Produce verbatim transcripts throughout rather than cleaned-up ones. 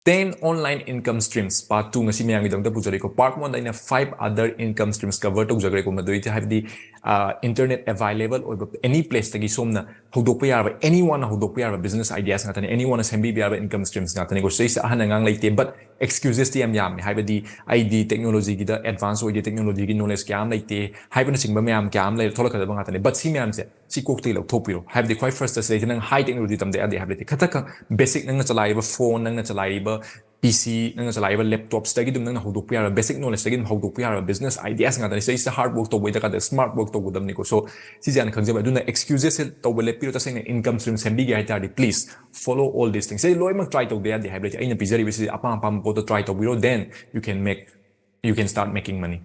Ten online income streams, part two ꯉꯁꯤ ꯃꯌꯥꯝꯒꯤꯗꯃꯛꯇ ꯄꯨꯖꯔꯤꯀꯣ꯫ Part one ꯗ ꯑꯩꯅ five other income streams cover ꯇꯧꯖꯈ꯭ꯔꯦꯀꯣ꯫ ꯃꯗꯨꯗꯤ ꯍꯥꯏꯕꯗꯤ internet available ꯑꯣꯏꯕ any place ꯇꯒꯤ ꯁꯣꯝꯅ ꯍꯧꯗꯣꯛꯄ ꯌꯥꯔꯕ, anyone ꯅ ꯍꯧꯗꯣꯛꯄ ꯌꯥꯔꯕ business ideas ꯉꯥꯛꯇꯅꯤ, anyone ꯅ ꯁꯦꯝꯕꯤꯕ ꯌꯥꯔꯕ income streams ꯉꯥꯛꯇꯅꯤꯀꯣ꯫ ꯁꯤꯗꯩꯁꯤꯗ ꯑꯍꯟ ꯑꯉꯥꯡ ꯂꯩꯇꯦ, but excuses ꯇꯤ ꯌꯥꯝ ꯌꯥꯝꯃꯦ꯫ ꯍꯥꯏꯕꯗꯤ ꯑꯩꯗꯤ technology ꯒꯤꯗ advance ꯑꯣꯏꯗꯦ, technology ꯒꯤ knowledge ꯀꯌꯥ ꯑꯃ ꯂꯩꯇꯦ ꯍꯥꯏꯕꯅꯆꯤꯡꯕ ꯃꯌꯥꯝ ꯀꯌꯥ ꯑꯃ ꯂꯩꯔ ꯊꯣꯛꯂꯛꯀꯗꯕ ꯉꯥꯛꯇꯅꯤ꯫ But ꯁꯤ ꯃꯌꯥꯝꯁꯦ ꯁꯤ ꯀꯣꯛꯇꯒꯤ ꯂꯧꯊꯣꯛꯄꯤꯔꯣ꯫ ꯍꯥꯏꯕꯗꯤ ꯈ꯭ꯋꯥꯏ first ꯁꯤꯗꯩꯗ ꯅꯪ high technology ꯇꯝꯗ ꯌꯥꯗꯦ ꯍꯥꯏꯕ ꯂꯩꯇꯦ꯫ ꯈꯇꯪ basic ꯅꯪꯅ ꯆꯂꯥꯏꯔꯤꯕ phone, ꯅꯪꯅ ꯆꯂꯥꯏꯔꯤꯕ P C, ꯅꯪꯅ ꯆꯂꯥꯏꯔꯤꯕ laptop ꯁꯤꯗꯒꯤ ꯑꯗꯨꯝ ꯅꯪꯅ ꯍꯧꯗꯣꯛꯄ ꯌꯥꯔꯕ, basic knowledge ꯇꯒꯤ ꯑꯗꯨꯝ ꯍꯧꯗꯣꯛꯄ ꯌꯥꯔꯕ business ideas ꯉꯥꯛꯇꯅꯤ꯫ ꯁꯤꯗꯩꯁꯤꯗ hard work ꯇꯧꯕꯩ ꯗꯔꯀꯥꯔ ꯇꯥꯗꯦ, smart work ꯇꯧꯒꯗꯕꯅꯤꯀꯣ꯫ So ꯁꯤꯁꯦ ꯌꯥꯝꯅ ꯈꯪꯖꯕ꯫ ꯑꯗꯨꯅ excuses ꯁꯦ ꯇꯧꯕ ꯂꯦꯞꯄꯤꯔꯣ꯫ ꯇꯁꯦꯡꯅ income stream ꯁꯦꯝꯕꯤꯒꯦ ꯍꯥꯏ ꯇꯥꯔꯗꯤ please follow all these things꯫ ꯁꯤ ꯂꯣꯏꯅꯃꯛ try ꯇꯧꯗ ꯌꯥꯗꯦ ꯍꯥꯏꯕ ꯂꯩꯇꯦ꯫ ꯑꯩꯅ ꯄꯤꯖꯔꯤꯕꯁꯤ ꯑꯄꯥꯝ ꯑꯄꯥꯝꯕ ꯄꯣꯠꯇꯣ try ꯇꯧꯕꯤꯔꯣ, then you can make, you can start making money꯫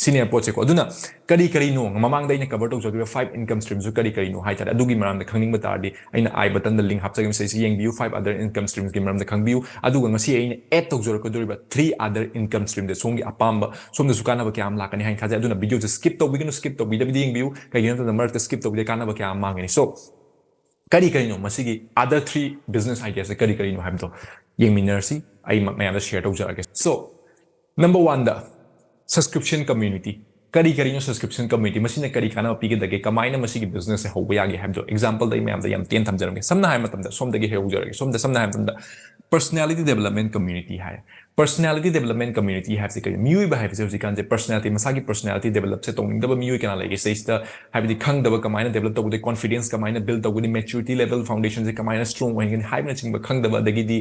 ꯁꯤꯅꯦ ꯄꯣꯠꯁꯦꯀꯣ꯫ ꯑꯗꯨꯅ ꯀꯔꯤ ꯀꯔꯤꯅꯣ ꯃꯃꯥꯡꯗ ꯑꯩꯅ cover ꯇꯧꯖꯈꯤꯕ five income streams ꯁꯨ ꯀꯔꯤ ꯀꯔꯤꯅꯣ ꯍꯥꯏ ꯇꯥꯔꯗꯤ, ꯑꯗꯨꯒꯤ ꯃꯔꯝꯗ ꯈꯪꯅꯤꯡꯕ ꯇꯥꯔꯗꯤ ꯑꯩꯅ I button ꯗ link ꯍꯥꯞꯆꯒꯦ, ꯁꯤꯗꯩꯁꯤ ꯌꯦꯡꯕꯤꯌꯨ, five other income streams ꯀꯤ ꯃꯔꯝꯗ ꯈꯪꯕꯤꯌꯨ꯫ ꯑꯗꯨꯒ ꯉꯁꯤ ꯑꯩꯅ add ꯇꯧꯖꯔꯛꯀꯗꯧꯔꯤꯕ three other income stream ꯗ ꯁꯣꯝꯒꯤ ꯑꯄꯥꯝꯕ, ꯁꯣꯝꯗꯁꯨ ꯀꯥꯟꯅꯕ ꯀꯌꯥ ꯑꯃ ꯂꯥꯛꯀꯅꯤ ꯍꯥꯏꯅ ꯊꯥꯖꯩ꯫ ꯑꯗꯨꯅ video ꯁꯦ skip ꯇꯧꯕꯤꯒꯅꯨ, skip ꯇꯧꯕꯤꯗꯕꯤꯗ ꯌꯦꯡꯕꯤꯌꯨ꯫ ꯀꯩꯒꯤꯅꯣ ꯍꯥꯏꯕ ꯃꯇꯝꯗ ꯃꯔꯛꯇ skip ꯇꯧꯕꯤꯗ ꯀꯥꯟꯅꯕ ꯀꯌꯥ ꯑꯃ ꯃꯥꯡꯒꯅꯤ꯫ So ꯀꯔꯤ ꯀꯔꯤꯅꯣ ꯃꯁꯤꯒꯤ other three business ideas ꯁꯦ ꯀꯔꯤ ꯀꯔꯤꯅꯣ ꯍꯥꯏꯕꯗꯣ ꯌꯦꯡꯃꯤꯟꯅꯔꯁꯤ꯫ ꯑꯩ ꯃ-, ꯃꯌꯥꯝꯗ share ꯇꯧꯖꯔꯛꯑꯒꯦ꯫ So number one ꯗ subscription community꯫ ꯀꯔꯤ ꯀꯔꯤꯅꯣ subscription community? ꯃꯁꯤꯅ ꯀꯔꯤ ꯀꯥꯟꯅꯕ ꯄꯤꯒꯗꯒꯦ? ꯀꯃꯥꯏꯅ ꯃꯁꯤꯒꯤ business ꯁꯦ ꯍꯧꯕ ꯌꯥꯒꯦ ꯍꯥꯏꯕꯗꯣ example ꯗ ꯑꯩ ꯃꯌꯥꯝꯗ ꯌꯥꯝ ꯇꯦꯟ ꯊꯝꯖꯔꯝꯒꯦ꯫ ꯁꯝꯅ ꯍꯥꯏꯕ ꯃꯇꯝꯗ, ꯁꯣꯝꯗꯒꯤ ꯍꯧꯖꯔꯒꯦ꯫ ꯁꯣꯝꯗ ꯁꯝꯅ ꯍꯥꯏꯕ ꯃꯇꯝꯗ personality development community ꯍꯥꯏ꯫ Personality development community ꯍꯥꯏꯕꯁꯤ ꯀꯔꯤ? ꯃꯤꯑꯣꯏꯕ ꯍꯥꯏꯕꯁꯦ ꯍꯧꯖꯤꯛꯀꯥꯟꯁꯦ personality, ꯃꯁꯥꯒꯤ personality develop ꯁꯦ ꯇꯧꯅꯤꯡꯗꯕ ꯃꯤꯑꯣꯏ ꯀꯅꯥ ꯂꯩꯒꯦ? ꯁꯤꯗꯩꯁꯤꯗ ꯍꯥꯏꯕꯗꯤ ꯈꯪꯗꯕ, ꯀꯃꯥꯏꯅ develop ꯇꯧꯒꯗꯒꯦ, confidence ꯀꯃꯥꯏꯅ build ꯇꯧꯒꯅꯤ, maturity level foundation ꯁꯦ ꯀꯃꯥꯏꯅ strong ꯑꯣꯏꯍꯟꯒꯅꯤ ꯍꯥꯏꯕꯅꯆꯤꯡꯕ ꯈꯪꯗꯕ, ꯑꯗꯒꯤꯗꯤ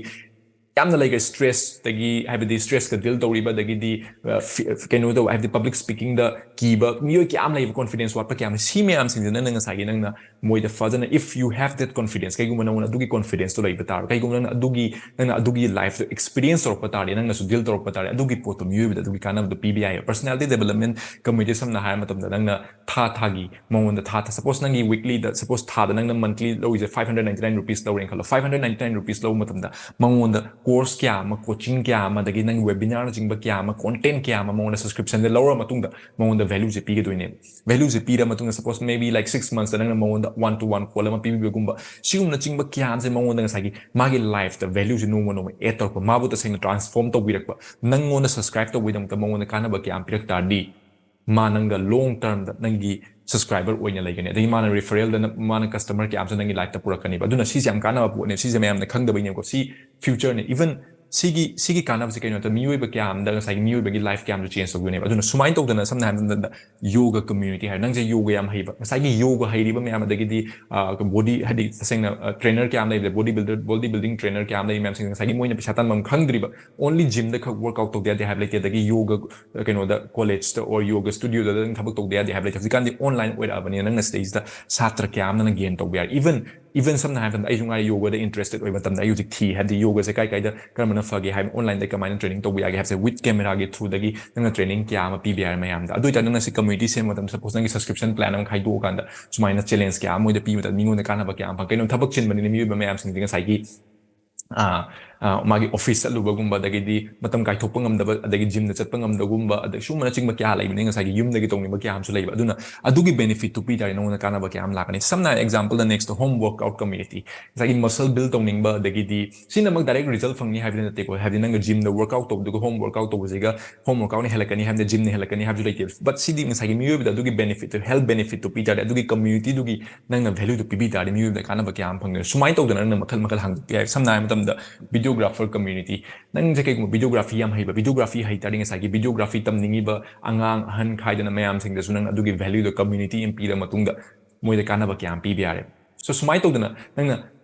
ꯌꯥꯝꯅ ꯂꯩꯈ꯭ꯔꯦ stress ꯇꯒꯤ, ꯍꯥꯏꯕꯗꯤ stress ꯀ deal ꯇꯧꯔꯤꯕ, ꯑꯗꯒꯤꯗꯤ, ꯑ, ꯐꯤ-, ꯀꯩꯅꯣ ꯇꯧꯕ, ꯍꯥꯏꯕꯗꯤ public speaking ꯗ ꯀꯤꯕ ꯃꯤꯑꯣꯏ ꯀꯌꯥ ꯑꯃ ꯂꯩꯕ, confidence ꯋꯥꯠꯄ ꯀꯌꯥ ꯑꯃ꯫ ꯁꯤ ꯃꯌꯥꯝꯁꯤꯡꯁꯦ ꯅꯪꯅ ꯉꯁꯥꯏꯒꯤ ꯅꯪꯅ ꯃꯣꯏꯗ ꯐꯖꯅ, if you have that confidence, ꯀꯩꯒꯨꯝꯕ ꯅꯪꯉꯣꯟꯗ ꯑꯗꯨꯒꯤ confidence ꯇꯣ ꯂꯩꯕ ꯇꯥꯔꯕ, ꯀꯩꯒꯨꯝꯕ ꯅꯪꯅ ꯑꯗꯨꯒꯤ, ꯅꯪꯅ ꯑꯗꯨꯒꯤ life ꯇꯣ experience ꯇꯧꯔꯛꯄ ꯇꯥꯔꯗꯤ, ꯅꯪꯅꯁꯨ deal ꯇꯧꯔꯛꯄ ꯇꯥꯔꯗꯤ, ꯑꯗꯨꯒꯤ ꯄꯣꯠꯇꯣ ꯃꯤꯑꯣꯏꯕꯗ ꯑꯗꯨꯒꯤ ꯀꯥꯟꯅꯕꯗꯣ ꯄꯤꯕ ꯌꯥꯏꯌꯦꯕ꯫ Personality development community ꯁꯝꯅ ꯍꯥꯏꯔ ꯃꯇꯝꯗ ꯅꯪꯅ ꯊꯥ ꯊꯥꯒꯤ ꯃꯉꯣꯟꯗ ꯊꯥ ꯊꯥ, suppose ꯅꯪꯒꯤ weekly ꯗ, suppose ꯊꯥꯗ ꯅꯪꯅ monthly ꯂꯧꯔꯤꯁꯦ five hundred ninety nine rupees ꯂꯧꯔꯦꯅ ꯈꯜꯂꯣ꯫ Five hundred ninety nine rupees ꯂꯧꯕ ꯃꯇꯝꯗ ꯃꯉꯣꯟꯗ course ꯀꯌꯥ ꯑꯃ, coaching ꯀꯌꯥ ꯑꯃ, ꯑꯗꯒꯤ ꯅꯪꯒꯤ webinarꯅꯆꯤꯡꯕ ꯀꯌꯥ ꯑꯃ, content ꯀꯌꯥ ꯑꯃ ꯃꯉꯣꯟꯗ subscriptionꯗ ꯂꯧꯔ ꯃꯇꯨꯡꯗ ꯃꯉꯣꯟꯗ valueꯁꯦ ꯄꯤꯒꯗꯣꯏꯅꯦꯕ꯫ Valueꯁꯦ ꯄꯤꯔ ꯃꯇꯨꯡꯗ, suppose maybe like six monthsꯇ ꯅꯪꯅ ꯃꯉꯣꯟꯗ one to one call ꯑꯃ ꯄꯤꯕꯤꯕꯒꯨꯝꯕ, ꯁꯤꯒꯨꯝꯕꯅꯆꯤꯡꯕ ꯀꯌꯥ ꯑꯃꯁꯦ ꯃꯉꯣꯟꯗ ꯉꯁꯥꯏꯒꯤ ꯃꯥꯒꯤ lifeꯇ valueꯁꯦ ꯅꯣꯡꯃ ꯅꯣꯡꯃ add ꯇꯧꯔꯛꯄ, ꯃꯥꯕꯨ ꯇꯁꯦꯡꯅ transform ꯇꯧꯕꯤꯔꯛꯄ, ꯅꯪꯉꯣꯟꯗ subscribe ꯇꯧꯕꯒꯤꯗꯃꯛꯇ ꯃꯉꯣꯟꯗ ꯀꯥꯟꯅꯕ ꯀꯌꯥ ꯑꯃ ꯄꯤꯔꯛ ꯇꯥꯔꯗꯤ, ꯃꯥ ꯅꯪꯒ long termꯗ ꯅꯪꯒꯤ subscriber ꯑꯣꯏꯅ ꯂꯩꯒꯅꯤ꯫ ꯑꯗꯒꯤ ꯃꯥꯅ referralꯗ ꯅ-, ꯃꯥꯅ customer ꯀꯌꯥ ꯑꯃꯁꯨ ꯅꯪꯒꯤ lifeꯇ ꯄꯨꯔꯛꯀꯅꯦꯕ꯫ ꯑꯗꯨꯅ ꯁꯤꯁꯦ ꯌꯥꯝ ꯀꯥꯟꯅꯕ ꯄꯣꯠꯅꯦ꯫ ꯁꯤꯁꯦ ꯃꯌꯥꯝꯅ ꯈꯪꯗꯕꯩꯅꯦꯀꯣ꯫ ꯁꯤ futureꯅꯦ꯫ Even ꯁꯤꯒꯤ, ꯁꯤꯒꯤ ꯀꯥꯟꯅꯕꯁꯦ ꯀꯩꯅꯣ ꯍꯥꯏꯕꯗ, ꯃꯤꯑꯣꯏꯕ ꯀꯌꯥ ꯑꯃꯗ ꯉꯁꯥꯏꯒꯤ ꯃꯤꯑꯣꯏꯕꯒꯤ life ꯀꯌꯥ ꯑꯃꯁꯨ change ꯇꯧꯗꯣꯏꯅꯦꯕ꯫ ꯑꯗꯨꯅ ꯁꯨꯃꯥꯏꯅ ꯇꯧꯗꯅ, ꯁꯝꯅ ꯍꯥꯏꯔꯕꯗ, yoga community ꯍꯥꯏꯔ, ꯅꯪꯁꯦ yoga ꯌꯥꯝ ꯍꯩꯕ, ꯉꯁꯥꯏꯒꯤ yoga ꯍꯩꯔꯤꯕ ꯃꯌꯥꯝ, ꯑꯗꯒꯤꯗꯤ, ꯑ, body, ꯍꯥꯏꯗꯤ ꯇꯁꯦꯡꯅ, ꯑ, trainer ꯀꯌꯥ ꯑꯃ ꯂꯩꯕꯗ, body builder, body building trainer ꯀꯌꯥ ꯑꯃ ꯂꯩ ꯃꯌꯥꯝꯁꯤꯡ, ꯉꯁꯥꯏꯒꯤ ꯃꯣꯏꯅ ꯄꯩꯁꯥ ꯇꯥꯟꯐꯝ ꯈꯪꯗ꯭ꯔꯤꯕ, only gymꯗ ꯈꯛ workout ꯇꯧꯗ ꯌꯥꯗꯦ ꯍꯥꯏꯕ ꯂꯩꯇꯦ, ꯑꯗꯒꯤ yoga, ꯑ, ꯀꯩꯅꯣꯗ, collegeꯇ or yoga studioꯗ ꯅꯪ ꯊꯕꯛ ꯇꯧꯗ ꯌꯥꯗꯦ ꯍꯥꯏꯕ ꯂꯩꯇꯦ꯫ ꯍꯧꯖꯤꯛꯀꯥꯟꯗꯤ online ꯑꯣꯏꯔꯛꯑꯕꯅꯤꯅ ꯅꯪꯅ ꯁꯤꯗꯩꯁꯤꯗ ꯁꯥꯇ꯭ꯔ ꯀꯌꯥ ꯑꯃꯅ ꯅꯪ gain ꯇꯧꯕ ꯌꯥꯔꯦ꯫ Even, even ꯁꯝꯅ ꯍꯥꯏꯔꯕꯗ, ꯑꯩꯁꯨ ꯉꯥꯏꯔꯦ, yogaꯗ interested ꯑꯣꯏꯕ ꯃꯇꯝꯗ ꯑꯩ ꯍꯧꯖꯤꯛ ꯊꯤ, ꯍꯥꯏꯕꯗꯤ yogaꯁꯦ ꯀꯥꯏ ꯀꯥꯏꯗ ꯀꯔꯝꯕꯅ ꯐꯒꯦ ꯍꯥꯏꯕ, onlineꯗ ꯀꯃꯥꯏꯅ training ꯇꯧꯕ ꯌꯥꯒꯦ ꯍꯥꯏꯕꯁꯦ with cameraꯒꯤ throughꯗꯒꯤ ꯅꯪꯅ training ꯀꯌꯥ ꯑꯃ ꯄꯤꯕ ꯌꯥꯔꯦ ꯃꯌꯥꯝꯗ꯫ ꯑꯗꯨ ꯑꯣꯏꯇꯥꯔꯗꯤ ꯅꯪꯅ ꯁꯤ community ꯁꯦꯝꯕ ꯃꯇꯝꯗ, suppose ꯅꯪꯒꯤ subscription plan ꯑꯃ ꯈꯥꯏꯗꯣꯛꯑꯀꯥꯟꯗ ꯁꯨꯃꯥꯏꯅ challenge ꯀꯌꯥ ꯑꯃ ꯃꯣꯏꯗ ꯄꯤꯕ ꯃꯇꯝꯗ ꯃꯤꯉꯣꯟꯗ ꯀꯥꯟꯅꯕ ꯀꯌꯥ ꯑꯃ ꯐꯪ-, ꯀꯩꯅꯣ, ꯊꯕꯛ ꯆꯤꯟꯕꯅꯤꯅ ꯃꯤꯑꯣꯏꯕ ꯃꯌꯥꯝꯁꯤꯡꯗꯤ ꯉꯁꯥꯏꯒꯤ, ꯑꯥ, ꯑꯥ, ꯃꯥꯒꯤ office ꯆꯠꯂꯨꯕꯒꯨꯝꯕ, ꯑꯗꯒꯤꯗꯤ ꯃꯇꯝ ꯀꯥꯏꯊꯣꯛꯄ ꯉꯝꯗꯕ, ꯑꯗꯒꯤ gymꯗ ꯆꯠꯄ ꯉꯝꯗꯕꯒꯨꯝꯕ, ꯑꯗꯒꯤ ꯁꯨꯝꯕꯅꯆꯤꯡꯕ ꯀꯌꯥ ꯂꯩꯕꯅꯤ, ꯉꯁꯥꯏꯒꯤ ꯌꯨꯝꯗꯒꯤ ꯇꯧꯅꯤꯡꯕ ꯀꯌꯥ ꯑꯃꯁꯨ ꯂꯩꯕ꯫ ꯑꯗꯨꯅ ꯑꯗꯨꯒꯤ benefitꯇꯨ ꯄꯤ ꯇꯥꯔꯗꯤ ꯅꯉꯣꯟꯗ ꯀꯥꯟꯅꯕ ꯀꯌꯥ ꯑꯃ ꯂꯥꯛꯀꯅꯤ꯫ ꯁꯝꯅ ꯍꯥꯏꯔꯕꯗ exampleꯗ next home workout community, ꯉꯁꯥꯏꯒꯤ muscle build ꯇꯧꯅꯤꯡꯕ, ꯑꯗꯒꯤꯗꯤ ꯁꯤꯅꯃꯛ direct result ꯐꯪꯅꯤ ꯍꯥꯏꯕꯗꯤ ꯅꯠꯇꯦꯀꯣ, ꯍꯥꯏꯕꯗꯤ ꯅꯪꯒ gymꯗ workout ꯇꯧꯕꯗꯨꯒ home workout ꯇꯧꯕꯁꯤꯒ home workoutꯅ ꯍꯦꯜꯂꯛꯀꯅꯤ ꯍꯥꯏꯕꯗꯤ gymꯅ ꯍꯦꯜꯂꯛꯀꯅꯤ ꯍꯥꯏꯕꯁꯨ ꯂꯩꯇꯦ꯫ But ꯁꯤꯗꯤ ꯉꯁꯥꯏꯒꯤ ꯃꯤꯑꯣꯏꯕꯗ ꯑꯗꯨꯒꯤ benefitꯇꯨ, health benefitꯇꯨ ꯄꯤ ꯇꯥꯔꯗꯤ, ꯑꯗꯨꯒꯤ communityꯗꯨꯒꯤ ꯅꯪꯅ valueꯗꯨ ꯄꯤꯕꯤ ꯇꯥꯔꯗꯤ ꯃꯤꯑꯣꯏꯕꯗ ꯀꯥꯟꯅꯕ ꯀꯌꯥ ꯑꯃ ꯐꯪꯒꯅꯤ꯫ ꯁꯨꯃꯥꯏꯅ ꯇꯧꯗꯅ ꯅꯪꯅ ꯃꯈꯜ ꯃꯈꯜ ꯍꯥꯡꯗꯣꯛꯄ ꯌꯥꯏ꯫ ꯁꯝꯅ ꯍꯥꯏꯔꯕ ꯃꯇꯝꯗ videographer community, ꯅꯪꯁꯦ ꯀꯩꯒꯨꯝꯕ videography ꯌꯥꯝ ꯍꯩꯕ, videography ꯍꯩ ꯇꯥꯔꯗꯤ ꯉꯁꯥꯏꯒꯤ videography ꯇꯝꯅꯤꯡꯉꯤꯕ ꯑꯉꯥꯡ ꯑꯍꯟ ꯈꯥꯏꯗꯅ ꯃꯌꯥꯝꯁꯤꯡꯗꯁꯨ ꯅꯪ ꯑꯗꯨꯒꯤ valueꯗꯣ community ꯑꯃ ꯄꯤꯔ ꯃꯇꯨꯡꯗ ꯃꯣꯏꯗ ꯀꯥꯟꯅꯕ ꯀꯌꯥ ꯑꯃ ꯄꯤꯕ ꯌꯥꯔꯦ꯫ So ꯁꯨꯃꯥꯏꯅ ꯇꯧꯗꯅ ꯅꯪꯅ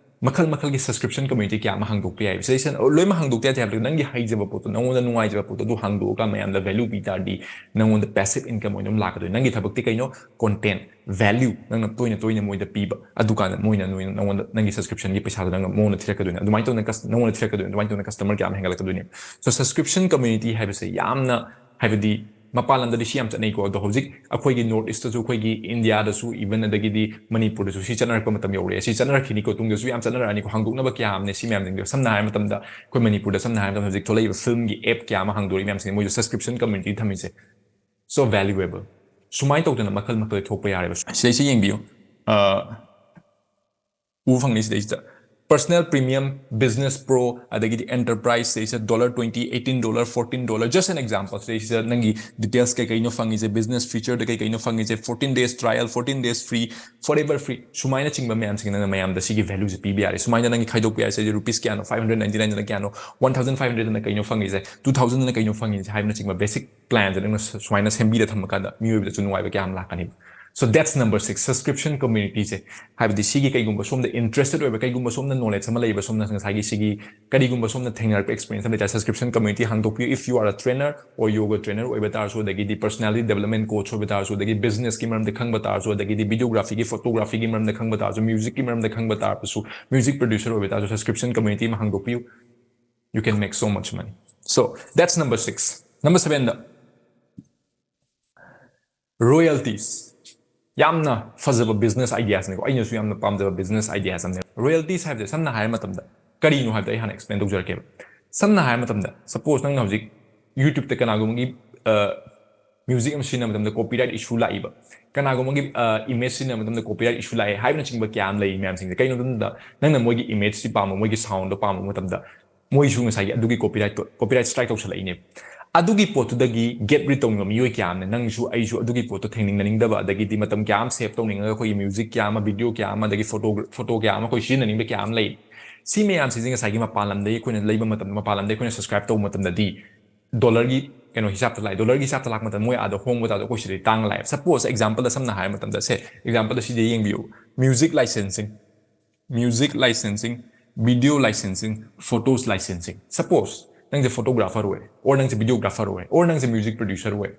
ꯃꯈꯜ ꯃꯈꯜꯒꯤ subscription community ꯀꯌꯥ ꯑꯃ ꯍꯥꯡꯗꯣꯛꯄ ꯌꯥꯏ꯫ ꯁꯤꯗꯩꯁꯤꯗ ꯂꯣꯏꯅꯃꯛ ꯍꯥꯡꯗꯣꯛꯇ ꯌꯥꯗꯦ ꯍꯥꯏꯕꯗꯤ, ꯅꯪꯒꯤ ꯍꯩꯖꯕ ꯄꯣꯠꯇꯣ, ꯅꯪꯉꯣꯟꯗ ꯅꯨꯡꯉꯥꯏꯖꯕ ꯄꯣꯠꯇꯣ ꯑꯗꯨ ꯍꯥꯡꯗꯣꯛꯑꯒ ꯃꯌꯥꯝꯗ value ꯄꯤ ꯇꯥꯔꯗꯤ ꯅꯪꯉꯣꯟꯗ passive income ꯑꯣꯏꯅ ꯑꯗꯨꯝ ꯂꯥꯛꯀꯗꯣꯏꯅꯤ꯫ ꯅꯪꯒꯤ ꯊꯕꯛꯇꯤ ꯀꯩꯅꯣ? Content, value ꯅꯪꯅ ꯇꯣꯏꯅ ꯇꯣꯏꯅ ꯃꯣꯏꯗ ꯄꯤꯕ, ꯑꯗꯨꯀꯥꯟꯗ ꯃꯣꯏꯅ ꯅꯣꯏ-, ꯅꯪꯉꯣꯟꯗ ꯅꯪꯒꯤ subscriptionꯒꯤ ꯄꯩꯁꯥꯗꯣ ꯅꯪ, ꯃꯉꯣꯟꯗ ꯊꯤꯔꯛꯀꯗꯣꯏꯅꯤ꯫ ꯑꯗꯨꯃꯥꯏꯅ ꯇꯧꯗꯅ cus-, ꯅꯪꯉꯣꯟꯗ ꯊꯤꯔꯛꯀꯗꯣꯏꯅꯤ, ꯑꯗꯨꯃꯥꯏꯅ ꯇꯧꯗꯅ customer ꯀꯌꯥ ꯑꯃ ꯍꯦꯟꯒꯠꯂꯛꯀꯗꯣꯏꯅꯦꯕ꯫ So subscription community ꯍꯥꯏꯕꯁꯦ ꯌꯥꯝꯅ, ꯍꯥꯏꯕꯗꯤ, ꯃꯄꯥꯟ ꯂꯝꯗꯗꯤ ꯁꯤ ꯌꯥꯝ ꯆꯠꯅꯩꯀꯣ꯫ ꯑꯗꯣ ꯍꯧꯖꯤꯛ ꯑꯩꯈꯣꯏꯒꯤ North East ꯇꯁꯨ, ꯑꯩꯈꯣꯏꯒꯤ India ꯗꯁꯨ, even ꯑꯗꯒꯤꯗꯤ ꯃꯅꯤꯄꯨꯔꯗꯁꯨ ꯁꯤ ꯆꯠꯅꯔꯛꯄ ꯃꯇꯝ ꯌꯧꯔꯛꯑꯦ꯫ ꯁꯤ ꯆꯠꯅꯔꯛꯈꯤꯅꯤꯀꯣ, ꯇꯨꯡꯗꯁꯨ ꯌꯥꯝ ꯆꯠꯅꯔꯛꯑꯅꯤꯀꯣ꯫ ꯍꯥꯡꯗꯣꯛꯅꯕ ꯀꯌꯥ ꯑꯃꯅꯦ ꯁꯤ ꯃꯌꯥꯝꯁꯤꯡꯗꯣ꯫ ꯁꯝꯅ ꯍꯥꯏꯔ ꯃꯇꯝꯗ ꯑꯩꯈꯣꯏ ꯃꯅꯤꯄꯨꯔꯗ, ꯁꯝꯅ ꯍꯥꯏꯔ ꯃꯇꯝꯗ, ꯍꯧꯖꯤꯛ ꯊꯣꯛꯂꯛꯏꯕ film ꯒꯤ app ꯀꯌꯥ ꯑꯃ ꯍꯥꯡꯗꯣꯔꯛꯏ ꯃꯌꯥꯝꯁꯤꯡꯁꯦ, ꯃꯣꯏꯁꯨ subscription community ꯊꯝꯃꯤꯁꯦ꯫ So valuable꯫ ꯁꯨꯃꯥꯏꯅ ꯇꯧꯗꯅ ꯃꯈꯜ ꯃꯈꯜ ꯊꯣꯛꯄ ꯌꯥꯔꯦꯕ꯫ ꯁꯤꯗꯩꯁꯤ ꯌꯦꯡꯕꯤꯌꯨ꯫ ꯑ, ꯎ ꯐꯪꯅꯤ ꯁꯤꯗꯩꯁꯤꯗ꯫ Personal Premium, Business Pro, ꯑꯗꯒꯤꯗꯤ Enterprise, ꯁꯤꯗꯩꯁꯤꯗ dollar twenty, eighteen dollar, fourteen dollar, just an example꯫ ꯁꯤꯗꯩꯁꯤꯗ ꯅꯪꯒꯤ details ꯀꯩ ꯀꯩꯅꯣ ꯐꯪꯉꯤꯁꯦ, business feature ꯗ ꯀꯩ ꯀꯩꯅꯣ ꯐꯪꯉꯤꯁꯦ, fourteen days trial, fourteen days free, forever free, ꯁꯨꯃꯥꯏꯅ ꯆꯤꯡꯕ ꯃꯌꯥꯝꯁꯤꯡ ꯅꯪꯅ ꯃꯌꯥꯝꯗ ꯁꯤꯒꯤ value ꯁꯦ ꯄꯤꯕ ꯌꯥꯔꯦ꯫ ꯁꯨꯃꯥꯏꯅ ꯅꯪꯒꯤ ꯈꯥꯏꯗꯣꯛꯄ ꯌꯥꯔꯦ꯫ ꯁꯤꯗꯩꯁꯤꯗ rupees ꯀꯌꯥꯅꯣ, five hundred ninety nine ꯗꯅ ꯀꯌꯥꯅꯣ, one thousand five hundred ꯗꯅ ꯀꯩꯅꯣ ꯐꯪꯉꯤꯁꯦ, two thousand ꯗꯅ ꯀꯩꯅꯣ ꯐꯪꯉꯤꯁꯦ ꯍꯥꯏꯕꯅꯆꯤꯡꯕ basic plan ꯁꯦ ꯅꯪꯅ ꯁ-, ꯁꯨꯃꯥꯏꯅ ꯁꯦꯝꯕꯤꯔ ꯊꯝꯃꯀꯥꯟꯗ ꯃꯤꯑꯣꯏꯕꯗꯁꯨ ꯅꯨꯡꯉꯥꯏꯕ ꯀꯌꯥ ꯑꯃ ꯂꯥꯛꯀꯅꯤ꯫ So that's number six, subscription community ꯁꯦ꯫ ꯍꯥꯏꯕꯗꯤ ꯁꯤꯒꯤ ꯀꯩꯒꯨꯝꯕ ꯁꯣꯝꯗ interested ꯑꯣꯏꯕ, ꯀꯩꯒꯨꯝꯕ ꯁꯣꯝꯅ knowledge ꯑꯃ ꯂꯩꯕ, ꯁꯣꯝꯅ ꯉꯁꯥꯏꯒꯤ ꯁꯤꯒꯤ ꯀꯔꯤꯒꯨꯝꯕ ꯁꯣꯝꯅ ꯊꯦꯡꯅꯔꯛꯄ experience ꯑꯃ ꯂꯩꯇꯥꯔꯦ, subscription community ꯍꯥꯡꯗꯣꯛꯄꯤꯌꯨ꯫ If you are a trainer or yoga trainer ꯑꯣꯏꯕ ꯇꯥꯔꯁꯨ, ꯑꯗꯒꯤꯗꯤ personality development coach ꯑꯣꯏꯕ ꯇꯥꯔꯁꯨ, ꯑꯗꯒꯤ business ꯀꯤ ꯃꯔꯝꯗ ꯈꯪꯕ ꯇꯥꯔꯁꯨ, ꯑꯗꯒꯤꯗꯤ videography ꯒꯤ, photography ꯒꯤ ꯃꯔꯝꯗ ꯈꯪꯕ ꯇꯥꯔꯁꯨ, music ꯀꯤ ꯃꯔꯝꯗ ꯈꯪꯕ ꯇꯥꯔꯁꯨ, music producer ꯑꯣꯏꯕ ꯇꯥꯔꯁꯨ, subscription community ꯑꯃ ꯍꯥꯡꯗꯣꯛꯄꯤꯌꯨ꯫ You can make so much money. So that's number six. Number seven the royalties꯫ ꯌꯥꯝꯅ ꯐꯖꯕ business ideas ꯅꯤꯀꯣ, ꯑꯩꯅꯁꯨ ꯌꯥꯝꯅ ꯄꯥꯝꯖꯕ business ideas ꯑꯃꯅꯦ꯫ Royalties ꯍꯥꯏꯕꯁꯦ ꯁꯝꯅ ꯍꯥꯏꯔ ꯃꯇꯝꯗ ꯀꯔꯤꯅꯣ ꯍꯥꯏꯕꯗꯣ ꯑꯩ ꯍꯥꯟꯅ explain ꯇꯧꯖꯔꯛꯀꯦꯕ꯫ ꯁꯝꯅ ꯍꯥꯏꯔ ꯃꯇꯝꯗ, suppose ꯅꯪꯅ ꯍꯧꯖꯤꯛ YouTube ꯇ ꯀꯅꯥꯒꯨꯝꯕꯒꯤ, ꯑ, music ꯑꯃ ꯁꯤꯖꯤꯟꯅꯕ ꯃꯇꯝꯗ copyright issue ꯂꯥꯛꯏꯕ, ꯀꯅꯥꯒꯨꯝꯕꯒꯤ, ꯑ, image ꯁꯤꯖꯤꯟꯅꯕ ꯃꯇꯝꯗ copyright issue ꯂꯥꯛꯑꯦ ꯍꯥꯏꯕꯅꯆꯤꯡꯕ ꯀꯌꯥ ꯑꯃ ꯂꯩ ꯃꯌꯥꯝꯁꯤꯡꯁꯦ꯫ ꯀꯩꯅꯣ ꯃꯇꯝꯗ ꯅꯪꯅ ꯃꯣꯏꯒꯤ image ꯁꯤ ꯄꯥꯝꯕ, ꯃꯣꯏꯒꯤ sound ꯗꯣ ꯄꯥꯝꯕ ꯃꯇꯝꯗ ꯃꯣꯏꯁꯨ ꯉꯁꯥꯏꯒꯤ ꯑꯗꯨꯒꯤ copyright ꯇꯣ, copyright strike ꯇꯧꯁꯜꯂꯛꯏꯅꯦ꯫ ꯑꯗꯨꯒꯤ ꯄꯣꯠꯇꯨꯗꯒꯤ gap read ꯇꯧꯅꯤꯡꯕ ꯃꯤꯑꯣꯏ ꯀꯌꯥ ꯑꯃꯅ, ꯅꯪꯁꯨ ꯑꯩꯁꯨ ꯑꯗꯨꯒꯤ ꯄꯣꯠꯇꯣ ꯊꯦꯡꯅꯤꯡꯅꯅꯤꯡꯗꯕ, ꯑꯗꯒꯤꯗꯤ ꯃꯇꯝ ꯀꯌꯥ ꯑꯃ save ꯇꯧꯅꯤꯡꯉꯒ ꯑꯩꯈꯣꯏꯒꯤ music ꯀꯌꯥ ꯑꯃ, video ꯀꯌꯥ ꯑꯃ, ꯑꯗꯒꯤ photo, photo ꯀꯌꯥ ꯑꯃ ꯑꯩꯈꯣꯏ ꯁꯤꯖꯤꯟꯅꯅꯤꯡꯕ ꯀꯌꯥ ꯑꯃ ꯂꯩ꯫ ꯁꯤ ꯃꯌꯥꯝꯁꯤꯡꯁꯦ ꯉꯁꯥꯏꯒꯤ ꯃꯄꯥꯟ ꯂꯝꯗꯒꯤ ꯑꯩꯈꯣꯏꯅ ꯂꯩꯕ ꯃꯇꯝꯗ, ꯃꯄꯥꯟ ꯂꯝꯗꯒꯤ ꯑꯩꯈꯣꯏꯅ subscribe ꯇꯧꯕ ꯃꯇꯝꯗꯗꯤ dollar ꯒꯤ ꯀꯩꯅꯣ ꯍꯤꯁꯥꯞꯇ ꯂꯥꯛꯑꯦ꯫ Dollar ꯒꯤ ꯍꯤꯁꯥꯞꯇ ꯂꯥꯛꯄ ꯃꯇꯝꯗ ꯃꯣꯏ ꯑꯥꯗ ꯍꯣꯡꯕ ꯇꯥꯕꯗ ꯑꯩꯈꯣꯏ ꯁꯤꯗꯗꯤ ꯇꯥꯡꯅ ꯂꯥꯛꯑꯦꯕ꯫ Suppose example ꯗ ꯁꯝꯅ ꯍꯥꯏꯔ ꯃꯇꯝꯗ, ꯁꯦ, example ꯗ ꯁꯤꯗ ꯌꯦꯡꯕꯤꯌꯨ꯫ Music licensing, music licensing, video licensing, photos licensing꯫ Suppose ꯅꯪꯁꯦ photographer ꯑꯣꯏꯔꯦ, or ꯅꯪꯁꯦ videographer ꯑꯣꯏꯔꯦ, or ꯅꯪꯁꯦ music producer ꯑꯣꯏꯔꯦ꯫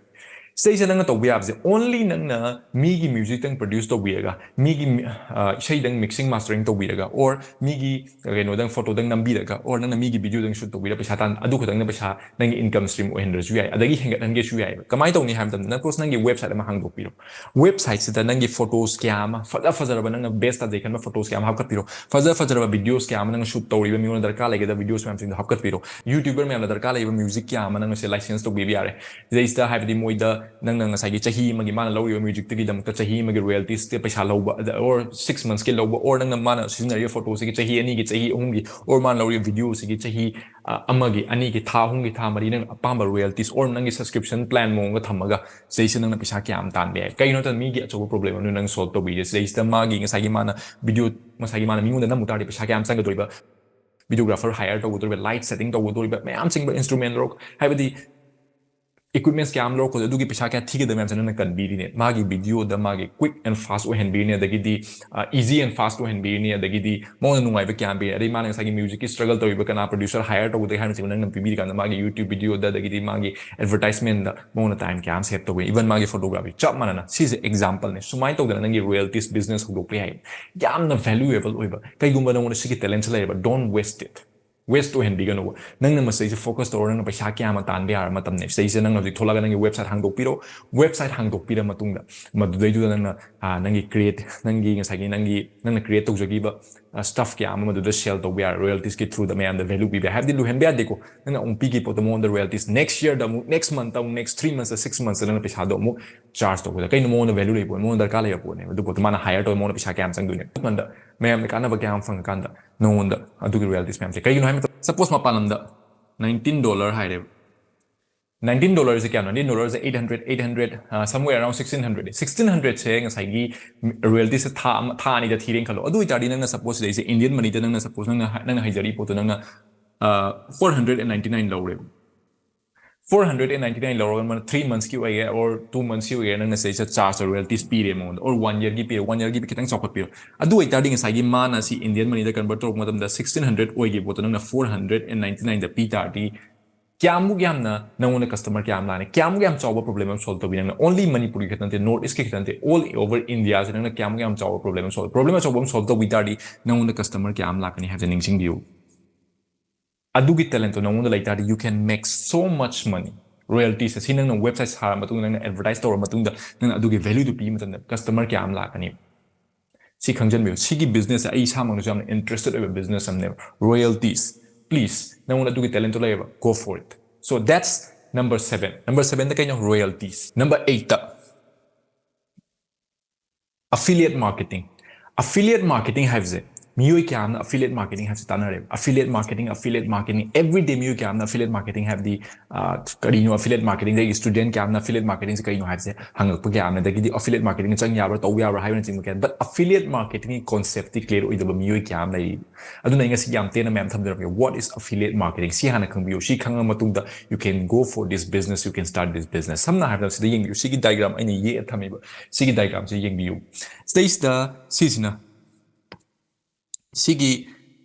ꯁꯤꯗꯩꯁꯤꯗ ꯅꯪꯅ ꯇꯧꯕ ꯌꯥꯕꯁꯦ, only ꯅꯪꯅ ꯃꯤꯒꯤ musicꯇꯪ produce ꯇꯧꯕꯤꯔꯒ, ꯃꯤꯒꯤ ꯑ, ꯏꯁꯩꯗꯪ mixing mastering ꯇꯧꯕꯤꯔꯒ, or ꯃꯤꯒꯤ ꯀꯩꯅꯣꯗꯪ, photoꯗꯪ ꯅꯝꯕꯤꯔꯒ, or ꯅꯪꯅ ꯃꯤꯒꯤ videoꯗꯪ shoot ꯇꯧꯕꯤꯔꯒ ꯄꯩꯁꯥ ꯇꯥꯟ, ꯑꯗꯨ ꯈꯛꯇꯪꯅ ꯄꯩꯁꯥ ꯅꯪꯒꯤ income stream ꯑꯣꯏꯍꯟꯗ꯭ꯔꯁꯨ ꯌꯥꯏ, ꯑꯗꯒꯤ ꯍꯦꯟꯒꯠꯍꯟꯒꯦꯁꯨ ꯌꯥꯏꯑꯕ꯫ ꯀꯃꯥꯏꯅ ꯇꯧꯅꯤ ꯍꯥꯏꯕ ꯃꯇꯝꯗ, suppose ꯅꯪꯒꯤ website ꯑꯃ ꯍꯥꯡꯗꯣꯛꯄꯤꯔꯣ꯫ Websiteꯁꯤꯗ ꯅꯪꯒꯤ photos ꯀꯌꯥ ꯑꯃ, ꯐꯖ ꯐꯖꯔꯕ, ꯅꯪꯅ best ꯇꯥꯖꯩ ꯈꯟꯕ photos ꯀꯌꯥ ꯑꯃ ꯍꯥꯞꯀꯠꯄꯤꯔꯣ꯫ ꯐꯖ ꯐꯖꯔꯕ videos ꯀꯌꯥ ꯑꯃ ꯅꯪꯅ shoot ꯇꯧꯔꯤꯕ, ꯃꯤꯉꯣꯟꯗ ꯗꯔꯀꯥꯔ ꯂꯩꯒꯗꯕ videos ꯃꯌꯥꯝꯁꯤꯡꯗꯣ ꯍꯥꯞꯀꯠꯄꯤꯔꯣ꯫ YouTuber ꯃꯌꯥꯝꯅ ꯗꯔꯀꯥꯔ ꯂꯩꯕ music ꯀꯌꯥ ꯑꯃ ꯅꯪꯅ ꯁꯦ license ꯇꯧꯕꯤꯕ ꯌꯥꯔꯦ꯫ ꯁꯤꯗꯩꯁꯤꯗ ꯍꯥꯏꯕꯗꯤ ꯃꯣꯏꯗ ꯅꯪꯅ ꯉꯁꯥꯏꯒꯤ ꯆꯍꯤ ꯑꯃꯒꯤ ꯃꯥꯅ ꯂꯧꯔꯤꯕ musicꯇꯨꯒꯤꯗꯃꯛꯇ ꯆꯍꯤ ꯑꯃꯒꯤ royaltiesꯇ ꯄꯩꯁꯥ ꯂꯧꯕ, ꯑꯗ, or six monthsꯀꯤ ꯂꯧꯕ, or ꯅꯪꯅ ꯃꯥꯅ ꯁꯤꯖꯤꯟꯅꯔꯤꯕ photoꯁꯤꯒꯤ ꯆꯍꯤ ꯑꯅꯤꯒꯤ, ꯆꯍꯤ ꯑꯍꯨꯝꯒꯤ, or ꯃꯥꯅ ꯂꯧꯔꯤꯕ videoꯁꯤꯒꯤ ꯆꯍꯤ, ꯑ, ꯑꯃꯒꯤ, ꯑꯅꯤꯒꯤ, ꯊꯥ ꯑꯍꯨꯝꯒꯤ, ꯊꯥ ꯃꯔꯤ, ꯅꯪ ꯑꯄꯥꯝꯕ royalties, or ꯅꯪꯒꯤ subscription plan ꯃꯑꯣꯡꯗ ꯊꯝꯃꯒ ꯁꯤꯗꯩꯁꯤꯗ ꯅꯪꯅ ꯄꯩꯁꯥ ꯀꯌꯥ ꯑꯃ ꯇꯥꯟꯕ ꯌꯥꯏ꯫ ꯀꯩꯒꯤꯅꯣ ꯍꯥꯏꯕꯗ ꯃꯤꯒꯤ ꯑꯆꯧꯕ problem ꯑꯃ ꯅꯪ solve ꯇꯧꯕꯤꯔꯦ꯫ ꯁꯤꯗꯩꯁꯤꯗ ꯃꯥꯒꯤ ꯉꯁꯥꯏꯒꯤ ꯃꯥꯅ video, ꯉꯁꯥꯏꯒꯤ ꯃꯥꯅ ꯃꯤꯉꯣꯟꯗ ꯅꯝꯃꯨ ꯇꯥꯔꯗꯤ ꯄꯩꯁꯥ ꯀꯌꯥ ꯑꯃ ꯆꯪꯒꯗꯣꯔꯤꯕ, videographer hire ꯇꯧꯒꯗꯧꯔꯤꯕ, light setting ꯇꯧꯒꯗꯧꯔꯤꯕ, ꯃꯌꯥꯝ ꯆꯪꯕ, instrument ꯂꯧꯔꯛ-, ꯍꯥꯏꯕꯗꯤ equipments ꯀꯌꯥ ꯑꯃ ꯂꯧꯔꯛꯄꯗꯣ, ꯑꯗꯨꯒꯤ ꯄꯩꯁꯥ ꯀꯌꯥ ꯊꯤꯒꯗꯕ ꯃꯌꯥꯝꯁꯦ ꯅꯪꯅ ꯀꯟꯕꯤꯔꯤꯅꯦ꯫ ꯃꯥꯒꯤ videoꯗ ꯃꯥꯒꯤ quick and fast ꯑꯣꯏꯍꯟꯕꯤꯔꯤꯅꯦ, ꯑꯗꯒꯤꯗꯤ, ꯑ, easy and fast ꯑꯣꯏꯍꯟꯕꯤꯔꯤꯅꯦ, ꯑꯗꯒꯤꯗꯤ ꯃꯉꯣꯟꯗ ꯅꯨꯡꯉꯥꯏꯕ ꯀꯌꯥ ꯑꯃ ꯄꯤꯔꯤꯅꯦ, ꯑꯗꯩ ꯃꯥꯅ ꯉꯁꯥꯏꯒꯤ musicꯀꯤ struggle ꯇꯧꯔꯤꯕ ꯀꯅꯥ producer hire ꯇꯧꯒꯗꯒꯦ ꯍꯥꯏꯕꯁꯤꯡꯗꯣ ꯅꯪꯅ ꯄꯤꯕꯤꯔꯀꯥꯟꯗ ꯃꯥꯒꯤ YouTube videoꯗ, ꯑꯗꯒꯤꯗꯤ ꯃꯥꯒꯤ advertisementꯗ ꯃꯉꯣꯟꯗ time ꯀꯌꯥ ꯑꯃ save ꯇꯧꯒꯦ, even ꯃꯥꯒꯤ photography ꯆꯞ ꯃꯥꯟꯅꯅ꯫ ꯁꯤꯁꯦ exampleꯅꯦ꯫ ꯁꯨꯃꯥꯏꯅ ꯇꯧꯗꯅ ꯅꯪꯒꯤ royalties business ꯍꯧꯗꯣꯛꯄ ꯌꯥꯏ꯫ ꯌꯥꯝꯅ valuable ꯑꯣꯏꯕ꯫ ꯀꯩꯒꯨꯝꯕ ꯅꯪꯉꯣꯟꯗ ꯁꯤꯒꯤ talentꯁꯦ ꯂꯩꯔꯕ, don't waste it꯫ Waste ꯑꯣꯏꯍꯟꯕꯤꯒꯅꯨꯕ꯫ ꯅꯪꯅ ꯃꯁꯤꯗꯩꯁꯦ focus ꯇꯧꯔꯒ ꯅꯪꯅ ꯄꯩꯁꯥ ꯀꯌꯥ ꯑꯃ ꯇꯥꯟꯕ ꯌꯥꯔꯕ ꯃꯇꯝꯅꯦ꯫ ꯁꯤꯗꯩꯁꯤꯗ ꯅꯪ ꯍꯧꯖꯤꯛ ꯊꯣꯛꯂꯛꯑꯒ ꯅꯪꯒꯤ website ꯍꯥꯡꯗꯣꯛꯄꯤꯔꯣ꯫ Website ꯍꯥꯡꯗꯣꯛꯄꯤꯔ ꯃꯇꯨꯡꯗ ꯃꯗꯨꯗꯩꯗꯨꯗ ꯅꯪꯅ, ꯑ, ꯅꯪꯒꯤ create, ꯅꯪꯒꯤ ꯉꯁꯥꯏꯒꯤ ꯅꯪꯒꯤ, ꯅꯪꯅ create ꯇꯧꯖꯈꯤꯕ, ꯑ, stuff ꯀꯌꯥ ꯑꯃ ꯃꯗꯨꯗ sell ꯇꯧꯕ ꯌꯥꯔꯦ, royaltiesꯀꯤ throughꯗ ꯃꯌꯥꯝꯗ value ꯄꯤꯕ ꯌꯥꯏ꯫ ꯍꯥꯏꯕꯗꯤ ꯂꯣꯏꯍꯟꯕ ꯌꯥꯗꯦꯀꯣ꯫ ꯅꯪꯅ ꯑꯃꯨꯛ ꯄꯤꯈꯤꯕ ꯄꯣꯠꯇꯣ ꯃꯉꯣꯟꯗ royalties next yearꯗ ꯑꯃꯨꯛ, next monthꯇ ꯑꯃꯨꯛ, next three monthsꯇ, six monthsꯇ ꯅꯪꯅ ꯄꯩꯁꯥꯗꯣ ꯑꯃꯨꯛ charge ꯇꯧꯕꯗ ꯀꯩꯅꯣ ꯃꯉꯣꯟꯗ value ꯂꯩꯕ ꯄꯣꯠ, ꯃꯉꯣꯟꯗ ꯗꯔꯀꯥꯔ ꯂꯩꯕ ꯄꯣꯠꯅꯦꯕ꯫ ꯑꯗꯨ ꯄꯣꯠꯇꯣ ꯃꯥꯅ hire ꯇꯧꯕ ꯃꯉꯣꯟꯗ ꯄꯩꯁꯥ ꯀꯌꯥ ꯑꯃ ꯆꯪꯗꯣꯏꯅꯦ꯫ ꯑꯗꯨ ꯀꯥꯟꯗ ꯃꯌꯥꯝꯗ ꯀꯥꯟꯅꯕ ꯀꯌꯥ ꯑꯃ ꯐꯪꯉꯀꯥꯟꯗ ꯅꯉꯣꯟꯗ ꯑꯗꯨꯒꯤ royalties ꯃꯌꯥꯝꯁꯦ꯫ ꯀꯩꯒꯤꯅꯣ ꯍꯥꯏꯕ ꯃꯇꯝꯗ, suppose ꯃꯄꯥꯟ ꯂꯝꯗ nineteen dollar ꯍꯥꯏꯔꯦꯕ꯫ Nineteen dollarꯁꯦ ꯀꯌꯥꯅꯣ? Nineteen dollarꯁꯦ eight hundred, eight hundred, ꯑ, somewhere around sixteen hundred꯫ Sixteen hundredꯁꯦ ꯉꯁꯥꯏꯒꯤ royaltiesꯁꯦ ꯊꯥ ꯑꯃ, ꯊꯥ ꯑꯅꯤꯗ ꯊꯤꯔꯦꯅ ꯈꯜꯂꯣ꯫ ꯑꯗꯨ ꯑꯣꯏꯇꯥꯔꯗꯤ ꯅꯪꯅ suppose ꯁꯤꯗꯩꯁꯦ Indian moneyꯗ ꯅꯪꯅ suppose ꯅꯪꯅ ꯍꯥ-, ꯅꯪꯅ ꯍꯩꯖꯔꯤ ꯄꯣꯠꯇꯣ ꯅꯪꯅ, ꯑ, four hundred and ninety nine ꯂꯧꯔꯦꯕ꯫ Four hundred and ninety nine ꯂꯧꯔꯒ ꯃꯥꯅ three monthsꯀꯤ ꯑꯣꯏꯒꯦꯔꯥ or two monthsꯀꯤ ꯑꯣꯏꯒꯦꯔꯥ ꯅꯪꯅ ꯁꯤꯗꯩꯁꯤꯗ charge royalties ꯄꯤꯔꯦ ꯃꯉꯣꯟꯗ, or one yearꯒꯤ ꯄꯤꯔꯦ, one yearꯒꯤ ꯈꯤꯇꯪ ꯆꯥꯎꯈꯠꯄꯤꯔꯣ꯫ ꯑꯗꯨ ꯑꯣꯏꯇꯥꯔꯗꯤ ꯉꯁꯥꯏꯒꯤ ꯃꯥꯅ ꯁꯤ Indian moneyꯗ convert ꯇꯧꯔꯛꯄ ꯃꯇꯝꯗ sixteen hundred ꯑꯣꯏꯈꯤꯕ ꯄꯣꯠꯇꯣ ꯅꯪꯅ four hundred and ninety nineꯗ ꯄꯤ ꯇꯥꯔꯗꯤ ꯀꯌꯥꯃꯨꯛ ꯌꯥꯝꯅ ꯅꯪꯉꯣꯟꯗ customer ꯀꯌꯥ ꯑꯃ ꯂꯥꯛꯅꯤ? ꯀꯌꯥꯃꯨꯛ ꯌꯥꯝ ꯆꯥꯎꯕ problem ꯑꯃ solve ꯇꯧꯕꯤ ꯅꯪꯅ? Only ꯃꯅꯤꯄꯨꯔꯒꯤ ꯈꯛꯇ ꯅꯠꯇꯦ, North East ꯀꯤ ꯈꯛꯇ ꯅꯠꯇꯦ, all over India ꯁꯦ ꯅꯪꯅ ꯀꯌꯥꯃꯨꯛ ꯌꯥꯝ ꯆꯥꯎꯕ problem ꯑꯃ solve, problem ꯑꯆꯧꯕ ꯑꯃ solve ꯇꯧꯕꯤ ꯇꯥꯔꯗꯤ ꯅꯪꯉꯣꯟꯗ customer ꯀꯌꯥ ꯑꯃ ꯂꯥꯛꯀꯅꯤ ꯍꯥꯏꯕꯁꯦ ꯅꯤꯡꯁꯤꯡꯕꯤꯌꯨ꯫ ꯑꯗꯨꯒꯤ talent ꯇꯣ ꯅꯪꯉꯣꯟꯗ ꯂꯩ ꯇꯥꯔꯗꯤ you can make so much money꯫ Royalties ꯁꯦ ꯁꯤ ꯅꯪꯅ website ꯁꯥꯔ ꯃꯇꯨꯡꯗ, ꯅꯪꯅ advertise ꯇꯧꯔ ꯃꯇꯨꯡꯗ, ꯅꯪꯅ ꯑꯗꯨꯒꯤ value ꯗꯨ ꯄꯤꯕ ꯃꯇꯝꯗ customer ꯀꯌꯥ ꯑꯃ ꯂꯥꯛꯀꯅꯤ? ꯁꯤ ꯈꯪꯖꯟꯕꯤꯌꯨ꯫ ꯁꯤꯒꯤ business ꯁꯦ ꯑꯩ ꯏꯁꯥꯃꯛꯅꯁꯨ ꯌꯥꯝꯅ interested ꯑꯣꯏꯕ business ꯑꯃꯅꯦꯕ, royalties꯫ Please, ꯅꯪꯉꯣꯟꯗ ꯑꯗꯨꯒꯤ talent ꯇꯣ ꯂꯩꯌꯦꯕ, go for it꯫ So that's number seven꯫ Number seven ꯗ ꯀꯩꯅꯣ? Royalties꯫ Number eight ꯇ affiliate marketing꯫ Affiliate marketing ꯍꯥꯏꯕꯁꯦ ꯃꯤꯑꯣꯏ ꯀꯌꯥ ꯑꯃꯅ affiliate marketing ꯍꯥꯏꯕꯁꯦ ꯇꯥꯟꯅꯔꯦꯕ꯫ Affiliate marketing, affiliate marketing, everyday ꯃꯤꯑꯣꯏ ꯀꯌꯥ ꯑꯃꯅ affiliate marketing ꯍꯥꯏꯕꯗꯤ, ꯑ, ꯀꯔꯤꯅꯣ affiliate marketing? ꯑꯩꯒꯤ student ꯀꯌꯥ ꯑꯃꯅ affiliate marketing ꯁꯦ ꯀꯩꯅꯣ ꯍꯥꯏꯕꯁꯦ ꯍꯪꯉꯛꯄ ꯀꯌꯥ ꯑꯃꯅ, ꯑꯗꯒꯤꯗꯤ affiliate marketing ꯆꯪ ꯌꯥꯕ꯭ꯔꯥ, ꯇꯧ ꯌꯥꯕ꯭ꯔꯥ ꯍꯥꯏꯕꯅꯆꯤꯡꯕ ꯀꯌꯥ꯫ But affiliate marketing ꯒꯤ concept ꯇꯤ clear ꯑꯣꯏꯗꯕ ꯃꯤꯑꯣꯏ ꯀꯌꯥ ꯑꯃ ꯂꯩꯔꯤ꯫ ꯑꯗꯨꯅ ꯑꯩ ꯉꯁꯤ ꯌꯥꯝ ꯇꯦꯟꯅ ꯃꯌꯥꯝ ꯊꯝꯖꯔꯛꯀꯦ꯫ What is affiliate marketing? ꯁꯤ ꯍꯥꯟꯅ ꯈꯪꯕꯤꯌꯨ꯫ ꯁꯤ ꯈꯪꯉ ꯃꯇꯨꯡꯗ you can go for this business, you can start this business꯫ ꯁꯝꯅ ꯍꯥꯏꯔꯕꯗ ꯁꯤꯗ ꯌꯦꯡꯕꯤꯌꯨ꯫ ꯁꯤꯒꯤ diagram ꯑꯩꯅ ꯌꯦꯛꯑ ꯊꯝꯃꯤꯕ ꯁꯤꯒꯤ diagram ꯁꯦ ꯌꯦꯡꯕꯤꯌꯨ꯫ ꯁꯤꯗꯩꯁꯤꯗ ꯁꯤꯁꯤꯅ, ꯁꯤꯒꯤ,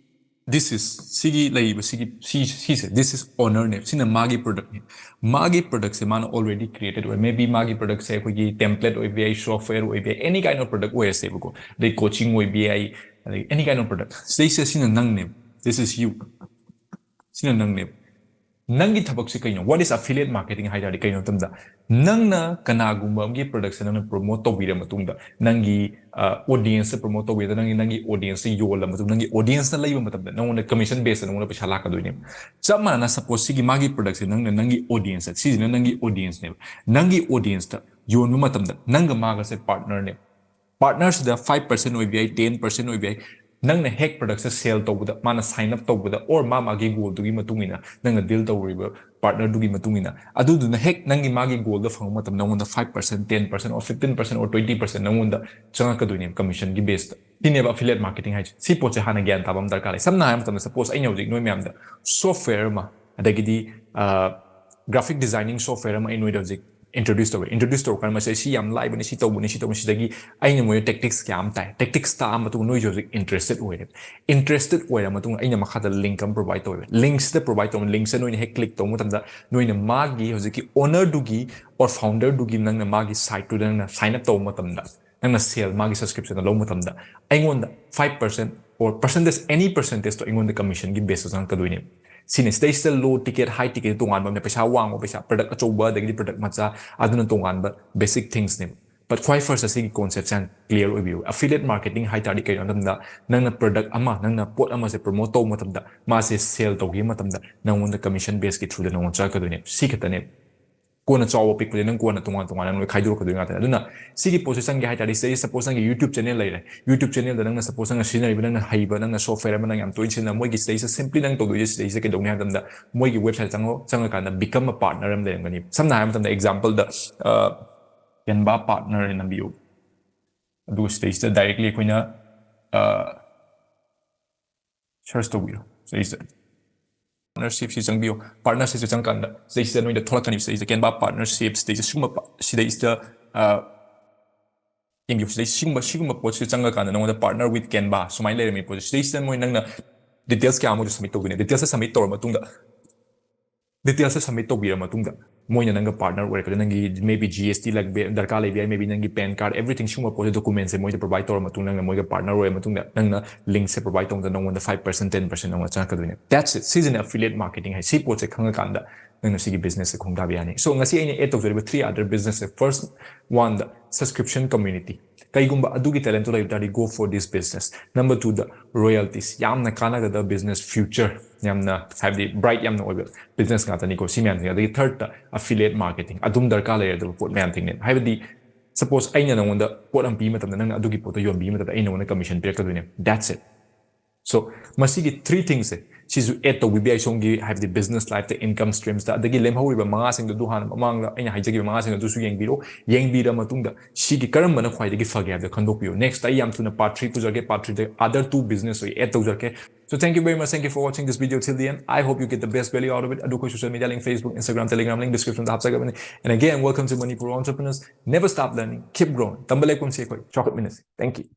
this is, ꯁꯤꯒꯤ ꯂꯩꯔꯤꯕ ꯁꯤꯒꯤ, ꯁꯤ, ꯁꯤꯁꯦ, this is owner ꯅꯦ꯫ ꯁꯤꯅ ꯃꯥꯒꯤ product ꯅꯦ꯫ ꯃꯥꯒꯤ product ꯁꯦ ꯃꯥꯅ already created ꯑꯣꯏ꯫ Maybe ꯃꯥꯒꯤ product ꯁꯦ ꯑꯩꯈꯣꯏꯒꯤ template ꯑꯣꯏꯕ ꯌꯥꯏ, software ꯑꯣꯏꯕ ꯌꯥꯏ, any kind of product ꯑꯣꯏꯔꯁꯦꯕꯀꯣ꯫ ꯑꯗꯩ coaching ꯑꯣꯏꯕ ꯌꯥꯏ, ꯑꯗꯩ any kind of product꯫ ꯁꯤꯗꯩꯁꯤꯗ ꯁꯤꯅ ꯅꯪꯅꯦꯕ꯫ This is you꯫ ꯁꯤꯅ ꯅꯪꯅꯦꯕ꯫ ꯅꯪꯒꯤ ꯊꯕꯛꯁꯤ ꯀꯩꯅꯣ? What is affiliate marketing ꯍꯥꯏ ꯇꯥꯔꯗꯤ ꯀꯩꯅꯣ ꯍꯥꯏꯕ ꯃꯇꯝꯗ, ꯅꯪꯅ ꯀꯅꯥꯒꯨꯝꯕ ꯑꯃꯒꯤ product ꯁꯦ ꯅꯪꯅ promote ꯇꯧꯕꯤꯔ ꯃꯇꯨꯡꯗ, ꯅꯪꯒꯤ, ꯑ, audience ꯁꯦ promote ꯇꯧꯕꯤꯔ, ꯅꯪꯒꯤ, ꯅꯪꯒꯤ audience ꯁꯦ ꯌꯣꯜꯂ ꯃꯇꯨꯡ, ꯅꯪꯒꯤ audience ꯅ ꯂꯩꯕ ꯃꯇꯝꯗ ꯅꯪꯉꯣꯟꯗ commission base ꯇ ꯅꯪꯉꯣꯟꯗ ꯄꯩꯁꯥ ꯂꯥꯛꯀꯗꯣꯏꯅꯦꯕ꯫ ꯆꯞ ꯃꯥꯟꯅꯅ suppose ꯁꯤꯒꯤ ꯃꯥꯒꯤ product ꯁꯦ ꯅꯪꯅ ꯅꯪꯒꯤ audience ꯁꯦ, ꯁꯤꯁꯤꯅ ꯅꯪꯒꯤ audience ꯅꯦꯕ꯫ ꯅꯪꯒꯤ audience ꯇ ꯌꯣꯟꯕ ꯃꯇꯝꯗ ꯅꯪꯒ ꯃꯥꯒꯁꯦ partner ꯅꯦꯕ꯫ Partner ꯁꯤꯗ five percent ꯑꯣꯏꯕ ꯌꯥꯏ, ten percent ꯑꯣꯏꯕ ꯌꯥꯏ꯫ ꯅꯪꯅ ꯍꯦꯛ product ꯁꯦ sell ꯇꯧꯕꯗ, ꯃꯥꯅ sign up ꯇꯧꯕꯗ, or ꯃꯥ ꯃꯥꯒꯤ goal ꯗꯨꯒꯤ ꯃꯇꯨꯡ ꯏꯟꯅ, ꯅꯪꯅ deal ꯇꯧꯔꯤꯕ partner ꯗꯨꯒꯤ ꯃꯇꯨꯡ ꯏꯟꯅ, ꯑꯗꯨꯗꯨꯅ ꯍꯦꯛ ꯅꯪꯒꯤ ꯃꯥꯒꯤ goal ꯗꯣ ꯐꯪꯕ ꯃꯇꯝꯗ ꯅꯪꯉꯣꯟꯗ five percent, ten percent or fifteen percent or twenty percent ꯅꯪꯉꯣꯟꯗ ꯆꯪꯉꯛꯀꯗꯣꯏꯅꯦꯕ commission ꯒꯤ base ꯇ꯫ ꯁꯤꯅꯦꯕ affiliate marketing ꯍꯥꯏꯁꯦ꯫ ꯁꯤ ꯄꯣꯠꯁꯦ ꯍꯥꯟꯅ ꯒ꯭ꯌꯥꯟ ꯇꯥꯕ ꯑꯃ ꯗꯔꯀꯥꯔ ꯂꯩ꯫ ꯁꯝꯅ ꯍꯥꯏꯔꯕ ꯃꯇꯝꯗ, suppose ꯑꯩꯅ ꯍꯧꯖꯤꯛ ꯅꯣꯏ ꯃꯌꯥꯝꯗ software ꯑꯃ, ꯑꯗꯒꯤꯗꯤ, ꯑ, graphic designing software ꯑꯃ ꯑꯩ ꯅꯣꯏꯗ ꯍꯧꯖꯤꯛ introduce ꯇꯧꯋꯦ꯫ Introduce ꯇꯧꯔꯀꯥꯟꯗ ꯃꯁꯤ ꯁꯤ ꯌꯥꯝ ꯂꯥꯏꯕꯅꯤ, ꯁꯤ ꯇꯧꯕꯅꯤ, ꯁꯤ ꯇꯧꯕꯅꯤ, ꯁꯤꯗꯒꯤ ꯑꯩꯅ ꯃꯣꯏꯗ tactics ꯀꯌꯥ ꯑꯃ ꯇꯥꯏ꯫ Tactics ꯇꯥꯛꯑ ꯃꯇꯨꯡꯗ ꯅꯣꯏꯁꯨ ꯍꯧꯖꯤꯛ interested ꯑꯣꯏꯔꯦ꯫ Interested ꯑꯣꯏꯔ ꯃꯇꯨꯡꯗ ꯑꯩꯅ ꯃꯈꯥꯗ link ꯑꯃ provide ꯇꯧꯋꯦ꯫ Link ꯁꯤꯗ provide ꯇꯧꯕ link ꯁꯤꯗ ꯅꯣꯏꯅ ꯍꯦꯛ click ꯇꯧꯕ ꯃꯇꯝꯗ ꯅꯣꯏꯅ ꯃꯥꯒꯤ ꯍꯧꯖꯤꯛꯀꯤ owner ꯗꯨꯒꯤ or founder ꯗꯨꯒꯤ ꯅꯪꯅ ꯃꯥꯒꯤ site ꯇꯨꯗ ꯅꯪꯅ sign up ꯇꯧꯕ ꯃꯇꯝꯗ, ꯅꯪꯅ sale ꯃꯥꯒꯤ subscription ꯂꯧꯕ ꯃꯇꯝꯗ ꯑꯩꯉꯣꯟꯗ five percent or percentage, any percentage ꯇꯣ ꯑꯩꯉꯣꯟꯗ commission ꯒꯤ base ꯇ ꯆꯪꯉꯛꯀꯗꯣꯏꯅꯦꯕ꯫ ꯁꯤꯅꯤ꯫ ꯁꯤꯗꯩꯁꯤꯗ low ticket, high ticket ꯇꯣꯉꯥꯟꯕ ꯑꯃꯅꯦ, ꯄꯩꯁꯥ ꯋꯥꯡꯕ, ꯄꯩꯁꯥ product ꯑꯆꯧꯕ ꯑꯗꯒꯤꯗꯤ product ꯃꯆꯥ, ꯑꯗꯨꯅ ꯇꯣꯉꯥꯟꯕ basic things ꯅꯦꯕ꯫ But ꯈ꯭ꯋꯥꯏ first ꯑꯁꯤꯒꯤ concept ꯁꯦ ꯌꯥꯝ clear ꯑꯣꯏꯕꯤꯌꯨ꯫ Affiliate marketing ꯍꯥꯏ ꯇꯥꯔꯗꯤ ꯀꯩꯅꯣ ꯍꯥꯏ ꯃꯇꯝꯗ ꯅꯪꯅ product ꯑꯃ, ꯅꯪꯅ ꯄꯣꯠ ꯑꯃꯁꯦ promote ꯇꯧꯕ ꯃꯇꯝꯗ ꯃꯥꯁꯦ sale ꯇꯧꯈꯤꯕ ꯃꯇꯝꯗ ꯅꯪꯉꯣꯟꯗ commission base ꯀꯤ through ꯗ ꯅꯪꯉꯣꯟꯗ ꯆꯪꯉꯛꯀꯗꯣꯏꯅꯦ꯫ ꯁꯤ ꯈꯛꯇꯅꯦ꯫ ꯀꯣꯟꯅ ꯆꯥꯎꯕ ꯄꯤꯛꯄꯗꯤ ꯅꯪ ꯀꯣꯟꯅ ꯇꯣꯉꯥꯟ ꯇꯣꯉꯥꯟꯅ ꯂꯣꯏ ꯈꯥꯏꯗꯣꯔꯛꯀꯗꯣꯏ ꯉꯥꯛꯇꯅꯦ꯫ ꯑꯗꯨꯅ ꯁꯤꯒꯤ ꯄꯣꯠꯁꯦ ꯆꯪꯒꯦ ꯍꯥꯏ ꯇꯥꯔꯗꯤ, ꯁꯤꯗꯩ suppose ꯅꯪꯒꯤ YouTube channel ꯂꯩꯔꯦ, YouTube channel ꯗ ꯅꯪꯅ suppose ꯅꯪꯅ ꯁꯤꯖꯤꯟꯅꯔꯤꯕ, ꯅꯪꯅ ꯍꯩꯕ, ꯅꯪꯅ software ꯑꯃ ꯅꯪ ꯌꯥꯝ ꯇꯣꯏꯅ ꯁꯤꯖꯤꯟꯅ, ꯃꯣꯏꯒꯤ ꯁꯤꯗꯩꯁꯤꯗ simply ꯅꯪ ꯇꯧꯗꯣꯏꯁꯦ ꯁꯤꯗꯩꯁꯤꯗ ꯀꯩꯗꯧꯅꯤ ꯍꯥꯏ ꯃꯇꯝꯗ ꯃꯣꯏꯒꯤ website ꯆꯪꯉꯣ, ꯆꯪꯉꯀꯥꯟꯗ become a partner ꯑꯃ ꯂꯩꯔꯝꯒꯅꯤ꯫ ꯁꯝꯅ ꯍꯥꯏꯔꯕ ꯃꯇꯝꯗ example ꯗ, ꯑ, Canva partner ꯍꯥꯏꯅ ꯅꯝꯕꯤꯌꯨ꯫ ꯑꯗꯨꯒ ꯁꯤꯗꯩꯁꯤꯗ directly ꯑꯩꯈꯣꯏꯅ, ꯑ, search ꯇꯧꯕꯤꯔꯣ꯫ ꯁꯤꯗꯩꯁꯤꯗ partnership ꯁꯤ ꯆꯪꯕꯤꯌꯣ꯫ Partnership ꯁꯤ ꯆꯪꯉꯀꯥꯟꯗ ꯁꯤꯗꯩꯁꯤꯗ ꯅꯣꯏꯗ ꯊꯣꯛꯂꯛꯀꯅꯤ꯫ ꯁꯤꯗꯩꯁꯤꯗ Canva partnership, ꯁꯤꯗꯩꯁꯤꯗ ꯁꯤꯒꯨꯝꯕ ꯄ-, ꯁꯤꯗꯩꯁꯤꯗ, ꯑ, ꯌꯦꯡꯕꯤꯌꯨ꯫ ꯁꯤꯗꯩ ꯁꯤꯒꯨꯝꯕ, ꯁꯤꯒꯨꯝꯕ ꯄꯣꯠꯁꯤ ꯆꯪꯉꯀꯥꯟꯗ ꯅꯉꯣꯟꯗ partner with Canva ꯁꯨꯃꯥꯏꯅ ꯂꯩꯔꯝꯃꯤ ꯄꯣꯠꯁꯤ꯫ ꯁꯤꯗꯩꯁꯤꯗ ꯃꯣꯏ ꯅꯪꯅ details ꯀꯌꯥ ꯑꯃꯁꯨ submit ꯇꯧꯗꯣꯏꯅꯦ꯫ Details ꯁꯦ submit ꯇꯧꯔ ꯃꯇꯨꯡꯗ, details ꯁꯦ submit ꯇꯧꯕꯤꯔ ꯃꯇꯨꯡꯗ ꯃꯣꯏꯅ ꯅꯪꯒ partner ꯑꯣꯏꯔꯛꯀꯗꯣꯏ, ꯅꯪꯒꯤ maybe G S T ꯂꯩꯕ, ꯗꯔꯀꯥꯔ ꯂꯩꯕ ꯌꯥꯏ, maybe ꯅꯪꯒꯤ PAN card, everything ꯁꯤꯒꯨꯝꯕ ꯄꯣꯠꯁꯦ, document ꯁꯦ ꯃꯣꯏꯗ provide ꯇꯧꯔ ꯃꯇꯨꯡꯗ ꯅꯪꯅ ꯃꯣꯏꯒ partner ꯑꯣꯏꯔ ꯃꯇꯨꯡꯗ ꯅꯪꯅ link ꯁꯦ provide ꯇꯧꯕꯗ ꯅꯪꯉꯣꯟꯗ five percent, ten percent ꯅꯪꯉꯣꯟꯗ ꯆꯪꯉꯛꯀꯗꯣꯏꯅꯦ꯫ That's it. ꯁꯤꯁꯤꯅ affiliate marketing ꯍꯥꯏ꯫ ꯁꯤ ꯄꯣꯠꯁꯦ ꯈꯪꯉꯀꯥꯟꯗ ꯅꯪꯅ ꯁꯤꯒꯤ business ꯁꯦ ꯈꯣꯡꯗꯥꯕ ꯌꯥꯅꯤ꯫ So ꯉꯁꯤ ꯑꯩꯅ add ꯇꯧꯖꯔꯤꯕ three other business ꯁꯦ, first one ꯗ subscription community꯫ ꯀꯩꯒꯨꯝꯕ ꯑꯗꯨꯒꯤ talent ꯇꯨ ꯂꯩꯕ ꯇꯥꯔꯗꯤ, go for this business꯫ Number two the royalties, ꯌꯥꯝꯅ ꯀꯥꯟꯅꯒꯗꯕ business, future ꯌꯥꯝꯅ, ꯍꯥꯏꯕꯗꯤ bright ꯌꯥꯝꯅ ꯑꯣꯏꯕ business ꯉꯥꯛꯇꯅꯤꯀꯣ ꯁꯤ ꯃꯌꯥꯝꯁꯤꯡ꯫ ꯑꯗꯒꯤ third ꯇ affiliate marketing, ꯑꯗꯨꯝ ꯗꯔꯀꯥꯔ ꯂꯩꯔꯗꯕ ꯄꯣꯠ ꯃꯌꯥꯝꯁꯤꯡꯅꯦ꯫ ꯍꯥꯏꯕꯗꯤ suppose ꯑꯩꯅ ꯅꯉꯣꯟꯗ ꯄꯣꯠ ꯑꯃ ꯄꯤꯕ ꯃꯇꯝꯗ, ꯅꯪꯅ ꯑꯗꯨꯒꯤ ꯄꯣꯠꯇꯣ ꯌꯣꯟꯕꯤꯕ ꯃꯇꯝꯗ ꯑꯩ ꯅꯉꯣꯟꯗ commission ꯄꯤꯔꯛꯀꯗꯣꯏꯅꯦ꯫ That's it. So ꯃꯁꯤꯒꯤ three things ꯁꯦ, ꯁꯤꯁꯨ add ꯇꯧꯕꯤꯕ ꯌꯥꯏ ꯁꯣꯝꯒꯤ, ꯍꯥꯏꯕꯗꯤ business life ꯇ, income streams ꯇ꯫ ꯑꯗꯒꯤ ꯂꯦꯝꯍꯧꯔꯤꯕ ꯃꯉꯥꯁꯤꯡꯗꯣ, ꯑꯗꯨ ꯍꯥꯟꯅ ꯃꯃꯥꯡꯗ ꯑꯩꯅ ꯍꯥꯏꯖꯈꯤꯕ ꯃꯉꯥꯁꯤꯡ ꯑꯗꯨꯁꯨ ꯌꯦꯡꯕꯤꯔꯣ꯫ ꯌꯦꯡꯕꯤꯔ ꯃꯇꯨꯡꯗ ꯁꯤꯒꯤ ꯀꯔꯝꯕꯅ ꯈ꯭ꯋꯥꯏꯗꯒꯤ ꯐꯒꯦ ꯍꯥꯏꯕꯗꯣ ꯈꯟꯗꯣꯛꯄꯤꯌꯨ꯫ Next ꯑꯩ ꯌꯥꯝ ꯊꯨꯅ part three ꯄꯨꯖꯔꯛꯀꯦ, part three ꯗ other two business ꯑꯣꯏ add ꯇꯧꯖꯔꯛꯀꯦ꯫ So thank you very much, thank you for watching this video till the end. I hope you get the best value out of it. ꯑꯗꯨ ꯑꯩꯈꯣꯏ social media link, Facebook, Instagram, Telegram link description the ꯍꯥꯞꯆꯒꯕꯅꯤ꯫ And again, welcome to Manipur Entrepreneurs. Never stop learning, keep growing. ꯇꯝꯕ ꯂꯦꯞꯀꯨꯝꯁꯤ, ꯑꯩꯈꯣꯏ ꯆꯥꯎꯈꯠꯃꯤꯟꯅꯁꯤ꯫ Thank you.